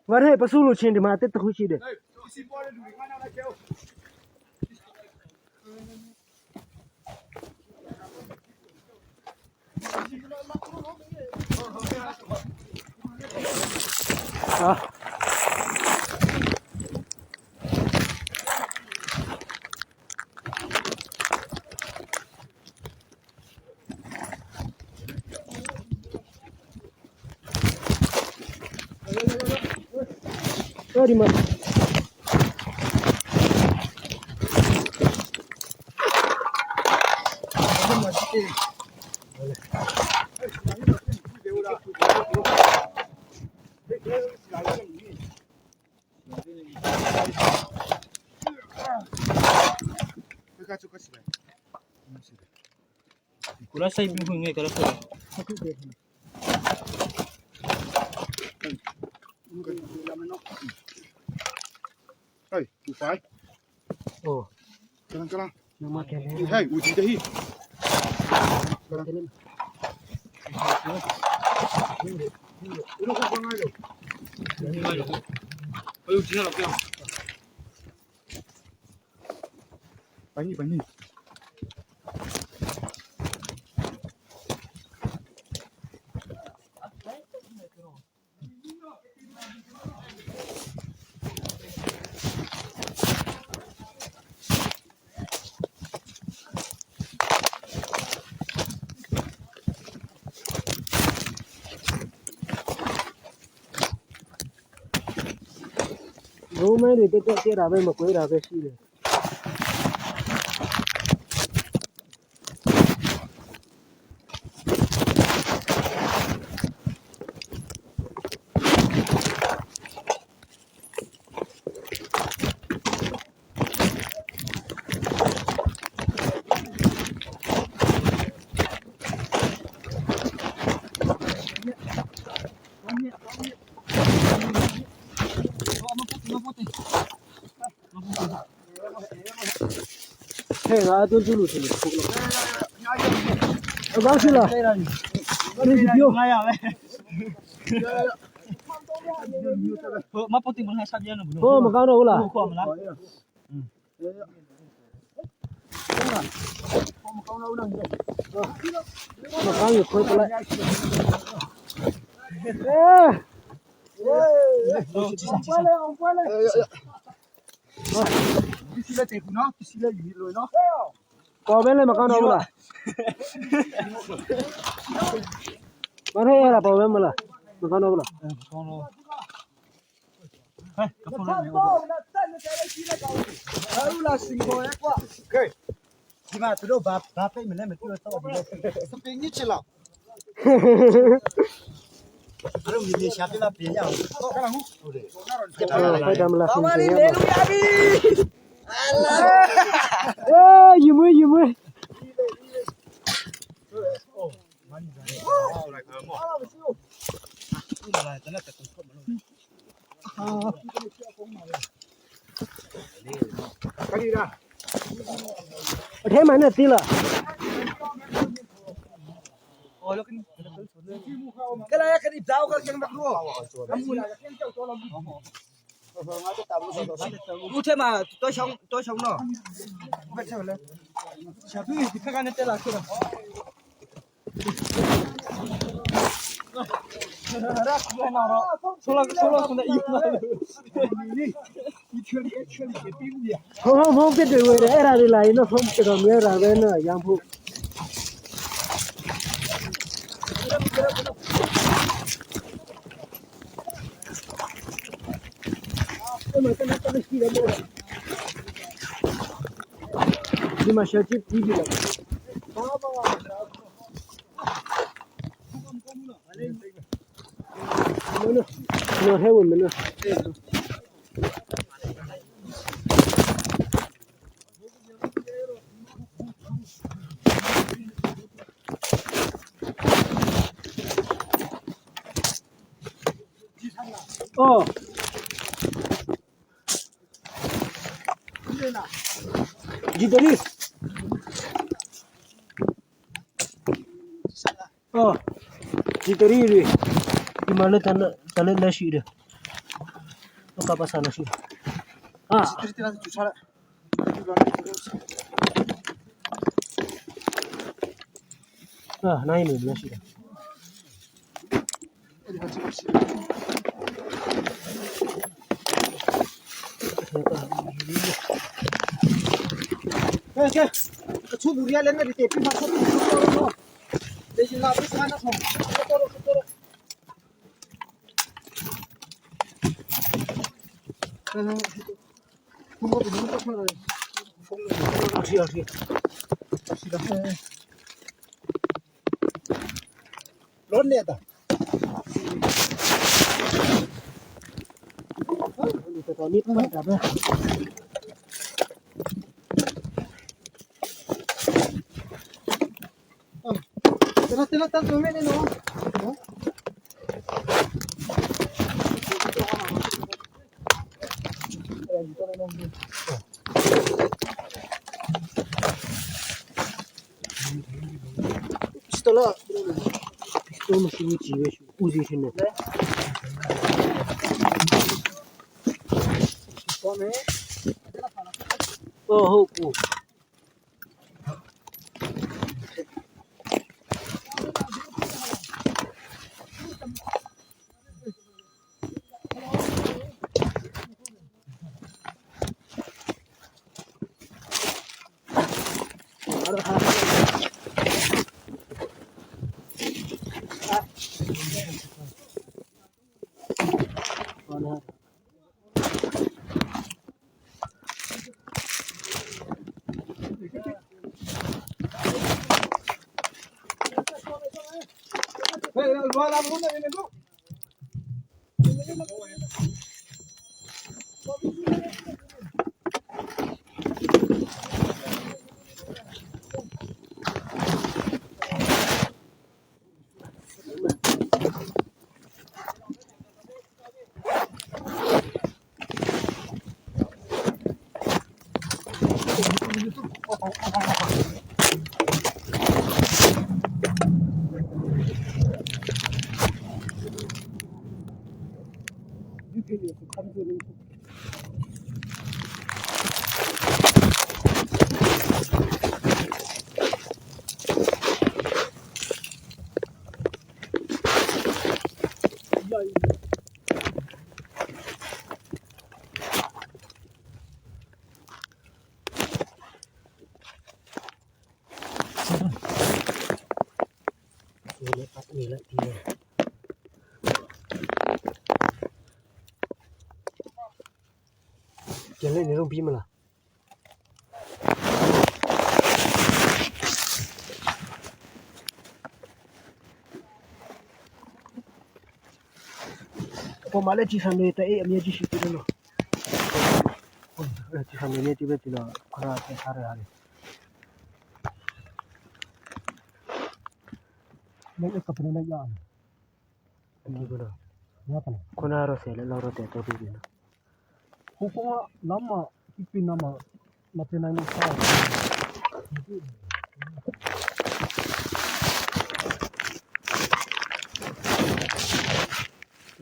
Ngar he pasu lu chin di ma te takhu chi de. Ah. Sorry ma. Oh. ရိုးမဲတွေတက်တက်ပြတာပဲမကွေးတာပဲရှိတယ်ဟဲ့ငါအတွန်းကျူးလို့ထင်တယ်ခုလောအကောင်းရှိလားဒီပြော ငါရပဲဟိုမပုတ်တင်မလားဆက်ပြန်လို့ ဟိုမကောင်းတော့ဘူးလား ခေါ်မလား မကောင်းရခွဲပလိုက်အဲ ကြည့်စကြည့် ပေါ်ပဲလည်းမကောင်းတော့ဘူးလားမထဲရတာပေါ်ပဲမလားမကောင်းတော့ဘူးလား ကောင်းတော့ဟဲ့ကဖုန်းလေး ဒီမှာသူတို့ဘာဘာပိတ်မလဲမသိတော့တော့ဘူးစပင်းကြီးချစ်လောက်သူတို့မြေရှာပြလာပြင်ရအောင်ဟုတ်ဟုတ်တယ် ဖိုက်တယ်မလား ဘာမလေးလေလူရပြီ အေးယူမွေးယူမွေးအထဲမှာနဲ့သီးလား ကလာရခရီးတောက်ကကျန်မလို့အမူလာဦးထဲမှာတော့ရှောင်းတော့ရှောင်းနော်ဘယ်ထဲလဲ ရှာပြီးဒီခက်ကနေတက်လာခဲ့တော့ဆိုလာဆိုလာခုနယူလာ ဖုံဖုံဖုံပြစ်တွေဝယ်တယ်အဲ့ဒါတွေလာရင်တော့ဖုံတော်တော်များတာပဲနော်ရံဖို့အဲ့မှာတနက်တနက်ရှိတယ်မို့ဒီမှာရှာကြည့်ပြီးပြီလားမနော်နော်ဟဲဝင်မနော်အော်ဒီတရီအော် Chitari imana tana na shi da ka pasa na shi. Ah. Ah, nai ne na shi da. Oh, oh. ကျန်တဲ့နေတော့ပြီးမလားပေါ်မှာလည်းကြည်ဆန်နေတဲ့အေးအမြဲကြီးရှိသေးတယ်နော်ဟုတ်တယ်ကြည်ဆန်နေနေဒီဘက်ဒီတော့ခရာဆက်ထားရတယ်လည်းကပနေရအောင်ဒီကတော့ခုနကတော့ဆယ်လောက်တော့တဲ့တော့ပြီးပြီနော် ဟိုကောင်ကလမ်းမှာပြင်းနာမှာမတင်နိုင်လို့စား ဒီ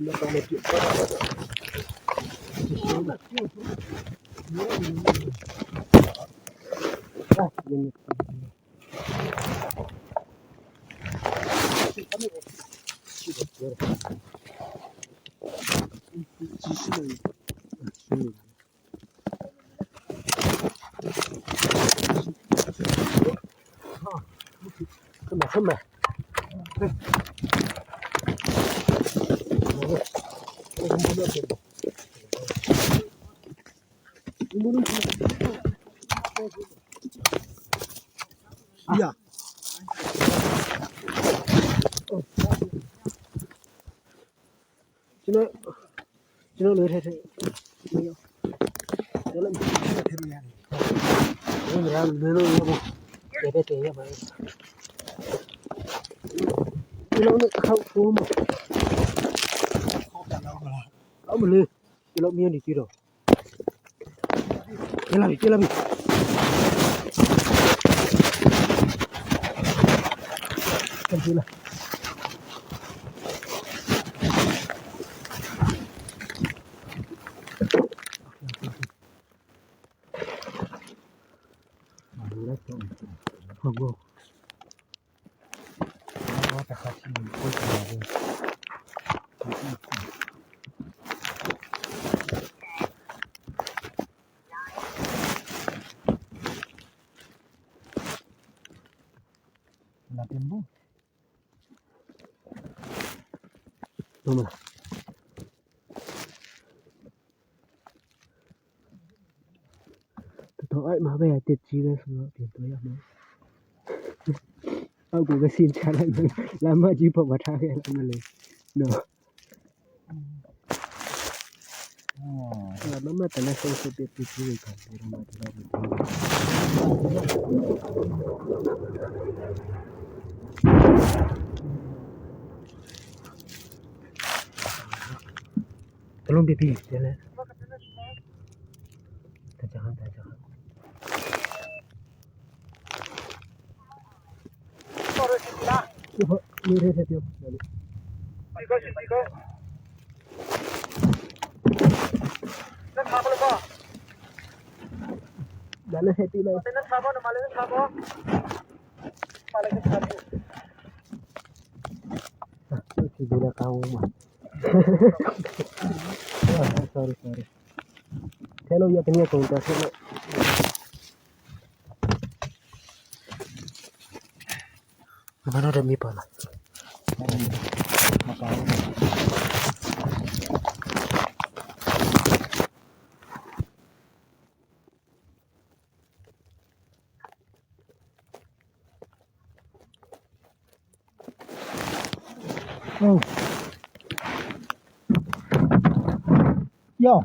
တော့လည်းပြတ် ခမခမ ရ ကျွန်တော်ကျွန်တော်လွယ်ထဲထဲမရောတယ်လည်း ထေလို့ရတယ် ဘယ်မှာလွယ်လို့ရဖို့ဘယ်ပဲတည်ရပါလဲဒီလိုနဲ့ခောက်ကိုမ ခေါက်ပြန်တော့မလား အမလေးဒီလိုမြင်နေကြည့်တော့ကျလာပြီကျလာပြီကျလာ တော်အဲ့မှာပဲတက်ကြီးပဲဆိုတော့ပြင်တွေ့ရမှာအောက်ကိုပဲဆင်းချလိုက်မယ်လမ်းမကြီးပေါ်မှာထားခဲ့လိုက်မလို့နော်အဲ့မမတနဆုံးစပြပြပြခံပြီးတော့မှတော့မပြောတလုံးပြပြတယ်လေ大家好，大家好。你这这丢，来了，丢了。ဒီလိုကောင်းမှာ sorry sorry ထဲလို့ရတနည်းကုန်တော့ထဲလို့မနောရမီပါလား မကောင်းဘူး ဟုတ် ယော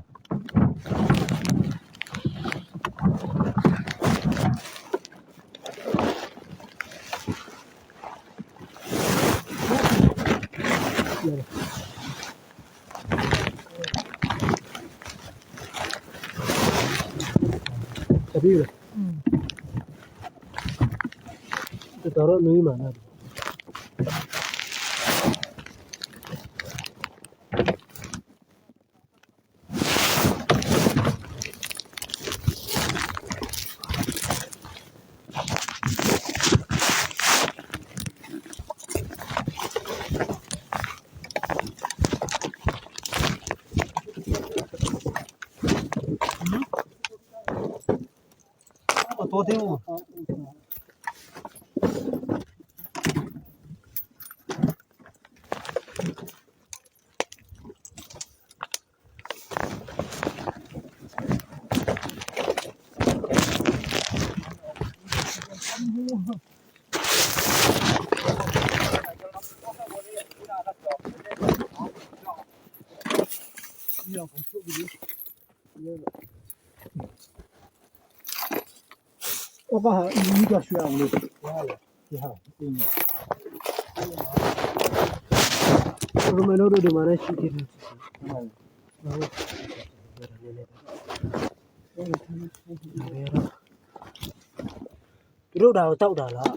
တပည့်လေတော်တော်နွေးမှာလား တော်သေးဘူး我把一个学我的，你好，对。 ရိုမနိုတို့ဒီမှာလည်းရှိသေးတယ်ဟုတ်သူတို့ဒါကိုတောက်တာလား